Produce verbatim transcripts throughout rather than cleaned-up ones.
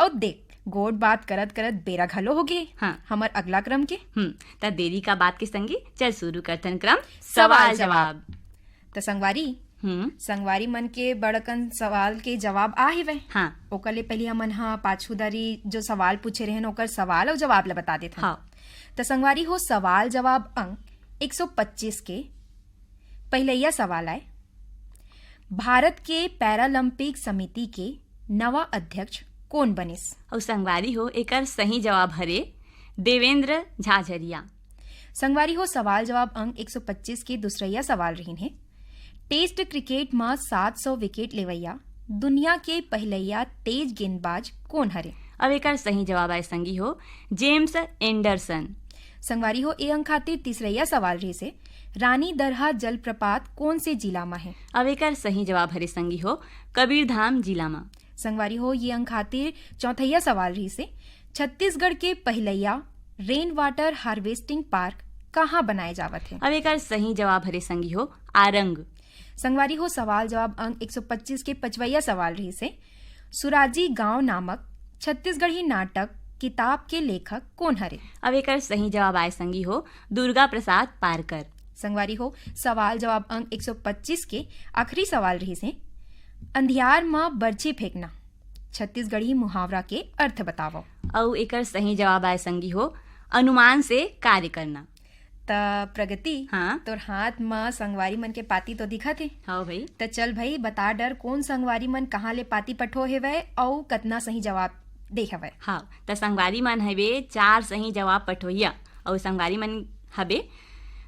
अउ देख, गोठ बात करत करत बेरा घलो होगे। हाँ। हमर अगला क्रम के। हम्म, त देरी का बात के संगी, चल शुरू करथन क्रम। सवाल जवाब। त संगवारी, हम्म। संगवारी मन के बड़कन सवाल के जवाब आ हेवय। हाँ। ओकर ले पहिली हमन ह पाछू दारी जो सवाल पूछे रहेन, ओकर सवाल अउ जवाब ल बता देथन। हाँ। त संगवारी हो, सवाल जवाब अंक एक सौ पच्चीस के पहिलैया सवाल आय, भारत के पैरालंपिक समिति के नवा अध्यक्ष कोन बनिस? अउ संगवारी हो, एकर सही जवाब हरे देवेंद्र झाझरिया। संगवारी हो, सवाल जवाब अंक एक सौ पच्चीस के दूसरैया सवाल रहिन हे, टेस्ट क्रिकेट म सात सौ विकेट लेवैया दुनिया के पहिलैया तेज गेंदबाज कोन हरे? अब एकर सही जवाब आय संगी हो, जेम्स एंडरसन। संगवारी हो, ए अंक खातिर तीसरैया सवाल रहिस हे, रानी दरहा जलप्रपात कोन से जिला म हे? अब एकर सही जवाब हरे संगी हो, कबीरधाम जिला म। संगवारी हो, ये अंक खातिर चौथैया सवाल रहिस हे, छत्तीसगढ़ के पहिलैया रेन वाटर हार्वेस्टिंग पार्क कहाँ बनाए जावत हे? अब एकर सही जवाब हरे संगी हो, आरंग। संगवारी हो, सवाल जवाब अंक एक सौ पच्चीस के पचवैया सवाल रहिस हे, सुराजी गांव नामक छत्तीसगढ़ी नाटक किताब के लेखक कोन हरे? अब एकर सही जवाब आय संगी हो, दुर्गा प्रसाद पारकर। संगवारी हो, सवाल जवाब अंक एक सौ पच्चीस के आखिरी सवाल रहिस हे, अंधियार म बरछी फेंकना छत्तीसगढ़ी मुहावरा के अर्थ बतावव। अउ एकर सही जवाब आय संगी हो, अनुमान से कार्य करना। त प्रगति, हाँ। तोर हाथ म संगवारी मन के पाती तो दिखत हे। हाँ भाई। त चल भाई, बता डर, कोन संगवारी मन कहाँ ले पाती पठो हेवय अउ कतना सही जवाब दे हवय? हाँ, त संगवारी मन हवे चार सही जवाब पठोइया, अउ संगवारी मन हवे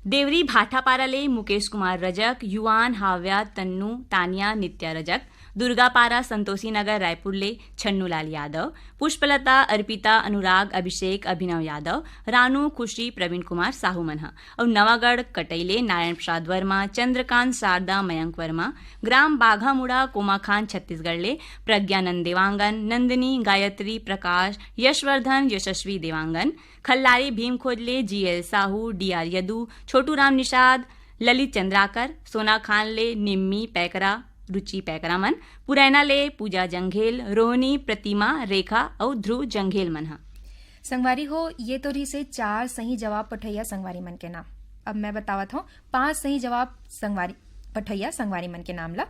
देवरी भाटापारा ले मुकेश कुमार रजक, युवान, हाव्या, तन्नू, तानिया, नित्या रजक, दुर्गापारा, संतोषी नगर, रायपुर ले छन्नूलाल यादव, पुष्पलता, अर्पिता, अनुराग, अभिषेक, अभिनव यादव, रानू, खुशी, प्रवीण कुमार साहू मन ह। अउ नवागढ़ कटई ले नारायण प्रसाद वर्मा, चंद्रकांत, शारदा, मयंक वर्मा, ग्राम बाघामुड़ा, कोमाखान, छत्तीसगढ़ ले प्रज्ञानंद देवांगन, नंदिनी, गायत्री, प्रकाश, यशवर्धन, यशस्वी देवांगन, खल्लारी भीमखोज ले जीएल साहू, डीआर यदु, छोटू राम निषाद, ललित चंद्राकर, सोना खान ले निम्मी पैकरा, रुचि पैकरा मन, पुरैना ले पूजा जंघेल, रोहिणी, प्रतिमा, रेखा अउ ध्रुव जंघेल मन ह। संगवारी हो, ये तो रहिसे चार सही जवाब पठैया संगवारी मन के नाम। अब मैं बतावत हूँ पांच सही जवाब संगवारी पठैया संगवारी मन के नाम ला।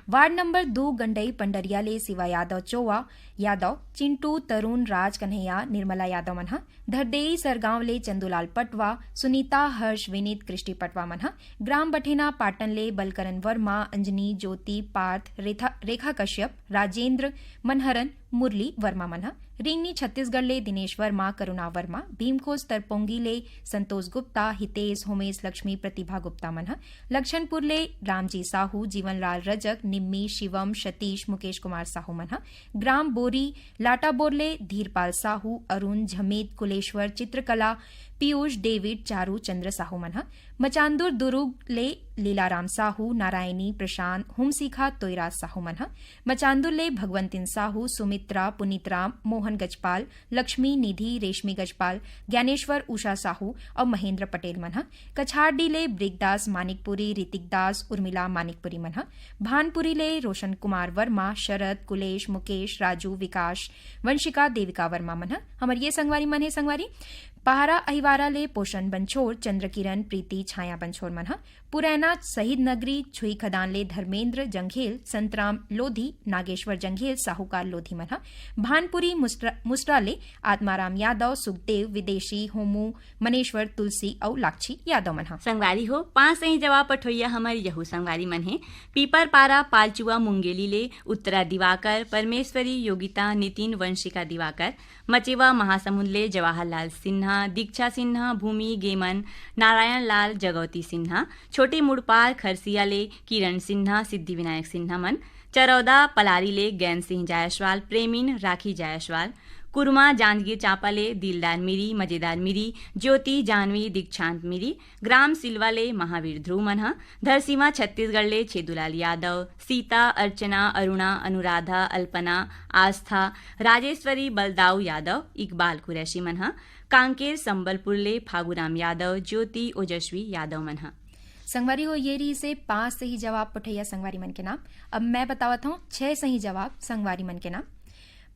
वार्ड नंबर दू गंडई पंडरिया ले शिवा यादव, चोवा यादव, चिंटू, तरुण, राज कन्हैया, निर्मला यादव मन ह। धरदेई सरगांव ले चंदूलाल पटवा, सुनीता, हर्ष, विनीत, कृष्टि पटवा मन ह। ग्राम बठेना पाटन ले बलकरन वर्मा, अंजनी, ज्योति, पार्थ, रेथा, रेखा कश्यप, राजेंद्र, मनहरन, मुरली वर्मा मन ह। रिंगनी छत्तीसगढ़ ले दिनेश वर्मा, करुणा वर्मा, भीमखोज तरपोंगी ले संतोष गुप्ता, हितेश, होमेश, लक्ष्मी, प्रतिभा गुप्ता मन ह। लक्षणपुर ले रामजी साहू, जीवनलाल रजक, निम्मी, शिवम, सतीश, मुकेश कुमार साहू मन ह। ग्राम बोरी लाटाबोर ले धीरपाल साहू, अरुण, झमीत, कुलेश्वर, चित्रकला, पीयूष, डेविड, चारू, चंद्र साहू मन ह। मचांदुर दुरुग ले लीलाराम साहू, नारायणी, प्रशांत, हुमसीखा, तोयराज साहू मन ह। मचांदुर ले भगवंतिन साहू, सुमित्रा, पुनीत राम, मोहन गजपाल, लक्ष्मी, निधि, रेशमी गजपाल, ज्ञानेश्वर, उषा साहू अउ महेंद्र पटेल मन ह। कछारडी ले ब्रिकदास मानिकपुरी, ऋतिक दास, उर्मिला मानिकपुरी मन ह। भानपुरी ले रोशन कुमार वर्मा, शरद, कुलेश, मुकेश, राजू, विकास, वंशिका, देविका वर्मा मन ह। हमर ये संगवारी मन हे संगवारी। पहारा अहिवारा ले पोषण बंछोर, चंद्रकिरण, प्रीति, छाया बंछोर मन ह। पुरैना शहीद नगरी छुई खदान ले धर्मेंद्र जंघेल, संतराम लोधी, नागेश्वर जंघेल, साहूकार लोधी मन ह। भानपुरी मुस्ट्रा, मुस्ट्रा ले आत्माराम यादव, सुखदेव, विदेशी, होमू, मनेश्वर, तुलसी अउ लाक्षी यादव मन ह। संगवारी हो, पांच सही जवाब पठोइया हमर यहू संगवारी मन हे। पीपरपारा पालचुआ मुंगेली ले उत्तरा दिवाकर, परमेश्वरी, योगिता, नितिन, वंशिका दिवाकर। मचेवा महासमुंद ले जवाहरलाल सिन्हा, दीक्षा सिन्हा, भूमि, गेमन, नारायण लाल, जगौती सिन्हा। छोटी मुड़पार खरसिया ले किरण सिन्हा, सिद्धि विनायक सिन्हा मन। चरौदा पलारी ले गैन सिंह जायसवाल, प्रेमिन, राखी जायसवाल। कुरमा जांजगीर चांपा ले दिलदार मिरी, मजेदार मिरी, ज्योति, जाह्नवी, दीक्षांत मिरी। ग्राम सिलवा ले महावीर ध्रुव मन ह। धरसीमा छत्तीसगढ़ ले छेदूलाल यादव, सीता, अर्चना, अरुणा, अनुराधा, अल्पना, आस्था, राजेश्वरी, बलदाऊ यादव, इकबाल कुरैशी मन ह। कांकेर संबलपुर ले फागुराम यादव, ज्योति, ओजस्वी यादव मन ह। संगवारी हो, ये रहिसे पांच सही जवाब पठैया संगवारी मन के नाम। अब मैं बतावत हूँ छह सही जवाब संगवारी मन के नाम।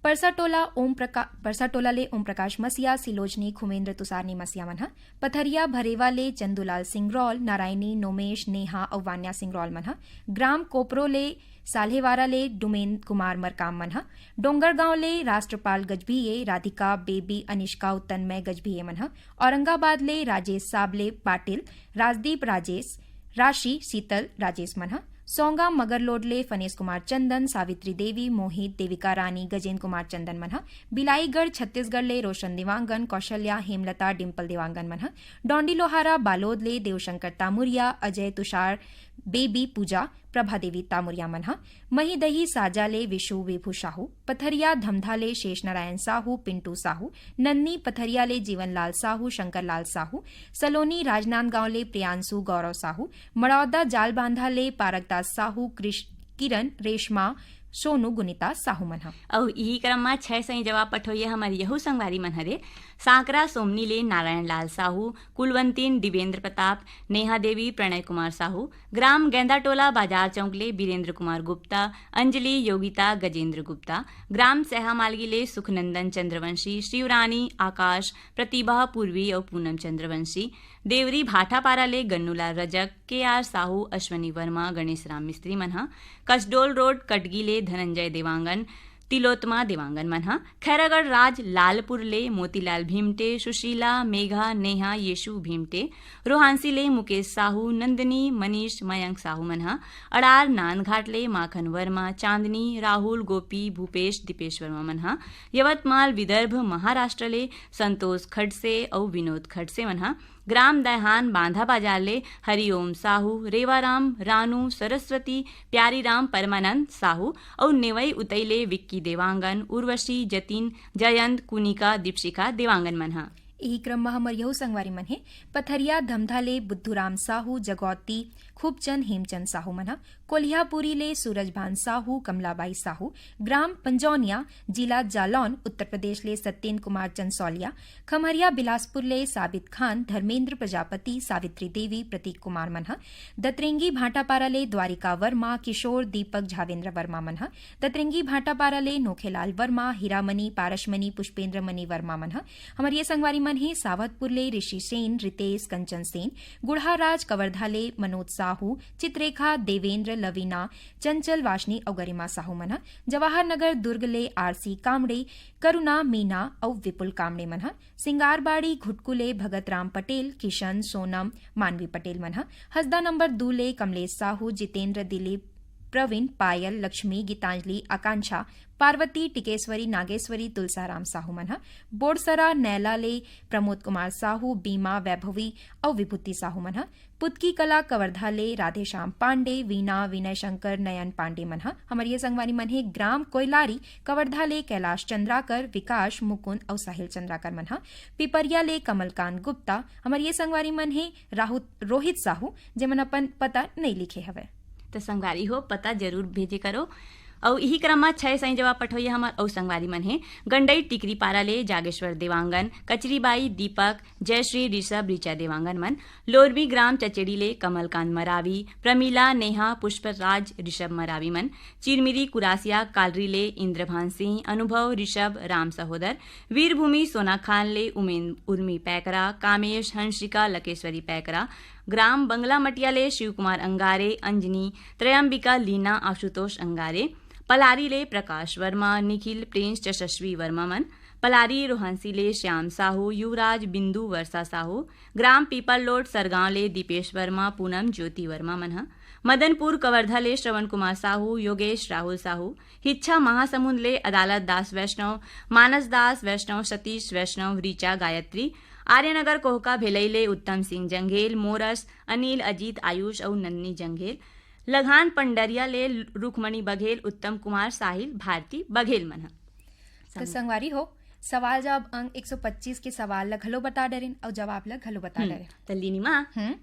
परसा टोला ओम प्रका-, परसा टोला ले ओम प्रकाश मसिया, सिलोजनी, खुमेंद्र तुषार निमसिया मन ह। पथरिया भरेवा ले चंदूलाल सिंगरौल, नारायणी, नोमेश, नेहा अउ वान्या सिंगरौल मन ह। ग्राम कोपरो ले साल्हेवारा ले डुमेन कुमार मरकाम मन ह। डोंगरगांव ले राष्ट्रपाल गजभिये, राधिका, बेबी, अनिष्का अउ तन्मय गजभिये मन ह। औरंगाबाद ले राजेश साबले पाटिल, राजदीप राजेश, राशि, शीतल, राजेश मन ह। सौंगा मगरलोड ले फनेश कुमार चंदन, सावित्री देवी, मोहित, देविका रानी, गजेंद्र कुमार चंदन मन ह। बिलाईगढ़ छत्तीसगढ़ ले रोशन देवांगन, कौशल्या, हेमलता, डिम्पल देवांगन मन ह। डौंडी लोहारा बालोद ले देवशंकर तामुरिया, अजय, तुषार, बेबी, पूजा, प्रभा देवी तामुरिया मन ह। महीदही साजा ले विशु विभू साहू, पथरिया धमधा ले शेष नारायण साहू, पिंटू साहू, नन्नी पथरिया ले जीवनलाल साहू, शंकरलाल साहू, सलोनी राजनांदगांव ले प्रियांशु गौरव साहू, मड़ौदा जालबांधा ले पारकदास साहू, कृष-, किरण, रेशमा, सोनू, गुनिता साहू मन ह। अउ इही क्रम म छै सही जवाब पठोइया हमर यहू संगवारी मन हरे। सांकरा सोमनी ले नारायण लाल साहू, कुलवंतीन दिवेंद्र प्रताप, नेहा देवी, प्रणय कुमार साहू, ग्राम गेंदाटोला बाजार चौक ले बीरेंद्र कुमार गुप्ता, अंजलि, योगिता, गजेंद्र गुप्ता, ग्राम सैहामालगी ले सुखनंदन चंद्रवंशी, शिवरानी, आकाश, प्रतिभा, पूर्वी अउ पूनम चंद्रवंशी, देवरी भाटापारा ले गन्नूलाल रजक, के आर साहू, अश्वनी वर्मा, गणेश राम मिस्त्री मन ह। कसडोल रोड कटगी ले धनंजय देवांगन, तिलोत्तमा देवांगन मन ह। खैरागढ़ राज लालपुर ले मोतीलाल भीमटे, सुशीला, मेघा, नेहा, येशु भीमटे, रोहांसी ले मुकेश साहू, नंदिनी, मनीष, मयंक साहू मन ह। अड़ार नांदघाट ले माखन वर्मा, चांदनी, राहुल, गोपी, भूपेश, दीपेश वर्मा मन ह। यवतमाल विदर्भ महाराष्ट्र ले संतोष खडसे अउ विनोद खडसे मन ह। ग्राम दैहान बांधा बाजार ले हरिओम साहू, रेवाराम, रानू, सरस्वती, प्यारीराम, परमानंद साहू अउ नेवई उतई ले विक्की देवांगन, उर्वशी, जतिन, जयंत, कुनिका, दीपशिखा देवांगन मन ह। इही क्रम म हमर यहू संगवारी मन हे, पथरिया धमधा ले बुद्धूराम साहू, जगौती, खूबचंद, हेमचंद साहू मन ह। कोलिहापुरी ले सूरजभान साहू, कमलाबाई साहू, ग्राम पंजौनिया, जिला जालौन, उत्तर प्रदेश ले सत्येंद्र कुमार चंसौलिया, खमहरिया बिलासपुर ले साबित खान, धर्मेंद्र प्रजापति, सावित्री देवी, प्रतीक कुमार मन ह। दतरेंगी भाटापारा ले द्वारिका वर्मा, किशोर, दीपक, झावेंद्र वर्मा मन ह। दतरेंगी भाटापारा ले नोखेलाल वर्मा, हीरामणि, पारसमणि, पुष्पेंद्र मणि वर्मा मन ह। हमर ये संगवारी मन हे सावतपुर ले ऋषि सेन, रितेश, कंचन सेन, गुढ़ाराज कवर्धा ले मनोज साहू, चित्रेखा, देवेंद्र, लवीना, चंचल, वाशनी अउ गरिमा साहू मन ह। जवाहर नगर दुर्ग ले आरसी कामड़े, करुणा, मीना अउ विपुल कामड़े मन ह। सिंगारबाड़ी घुटकू ले भगत राम पटेल, किशन, सोनम, मानवी पटेल मन ह। हसदा नंबर दू ले कमलेश साहू, जितेंद्र, दिलीप, प्रवीण, पायल, लक्ष्मी, गीतांजलि, आकांक्षा, पार्वती, टिकेश्वरी, नागेश्वरी, तुलसाराम साहू मन ह। बोरसरा नैला ले प्रमोद कुमार साहू, बीमा, वैभवी अउ विभूति साहू मन ह। पुतकी कला कवर्धा ले राधेश्याम पांडे, वीणा, विनय शंकर, नयन पांडे मन ह। हमर ये संगवारी मन हे ग्राम कोइलारी कवर्धा ले कैलाश चंद्राकर, विकास, मुकुंद अउ साहिल चंद्राकर मन ह। पिपरिया ले कमलकांत गुप्ता। हमर ये संगवारी मन हे राहुत-, रोहित साहू, जेमन अपन पता नइ लिखे हवय। त संगवारी हो, पता जरूर भेजे करो। अउ इही क्रम म छै सही जवाब पठोइया हमर अउ संगवारी मन हे, गंडई टिकरी पारा ले जागेश्वर देवांगन, कचरीबाई, दीपक, जयश्री, ऋषभ, ऋचा देवांगन मन, लोरमी ग्राम चचेड़ी ले कमलकांत मरावी, प्रमिला, नेहा, पुष्पराज, ऋषभ मरावी मन, चिरमिरी कुरासिया कालरी ले इंद्रभान सिंह, अनुभव, ऋषभ, राम सहोदर, वीरभूमि सोनाखान ले उमेन उर्मी पैकरा, कामेश, हंसिका, लकेश्वरी पैकरा, ग्राम बंगला मटिया ले शिवकुमार अंगारे, अंजनी, त्रयंबिका, लीना, आशुतोष अंगारे, पलारी ले प्रकाश वर्मा, निखिल, प्रिंस, यशस्वी वर्मा मन, पलारी रोहांसी ले श्याम साहू, युवराज, बिंदु, वर्षा साहू, ग्राम पीपल लोड सरगांव ले दीपेश वर्मा, पूनम, ज्योति वर्मा मन ह, मदनपुर कवर्धा ले श्रवण कुमार साहू, योगेश, राहुल साहू, हिच्छा महासमुंद ले अदालत दास वैष्णव, मानस दास वैष्णव, सतीश वैष्णव, ऋचा, गायत्री, आर्यनगर कोहका भेलई ले उत्तम सिंह जंघेल, मोरस, अनिल, अजीत, आयुष अउ नंदनी जंघेल, लघान पंडरिया ले रुखमणि बघेल, उत्तम कुमार, साहिल, भारती बघेल मन ह। त संगवारी हो, सवाल जवाब अंक एक सौ पच्चीस के सवाल ल घलो बता डरेन अउ जवाब ल घलो बता हम्म, डरेन। त लीनिमा, हम्म।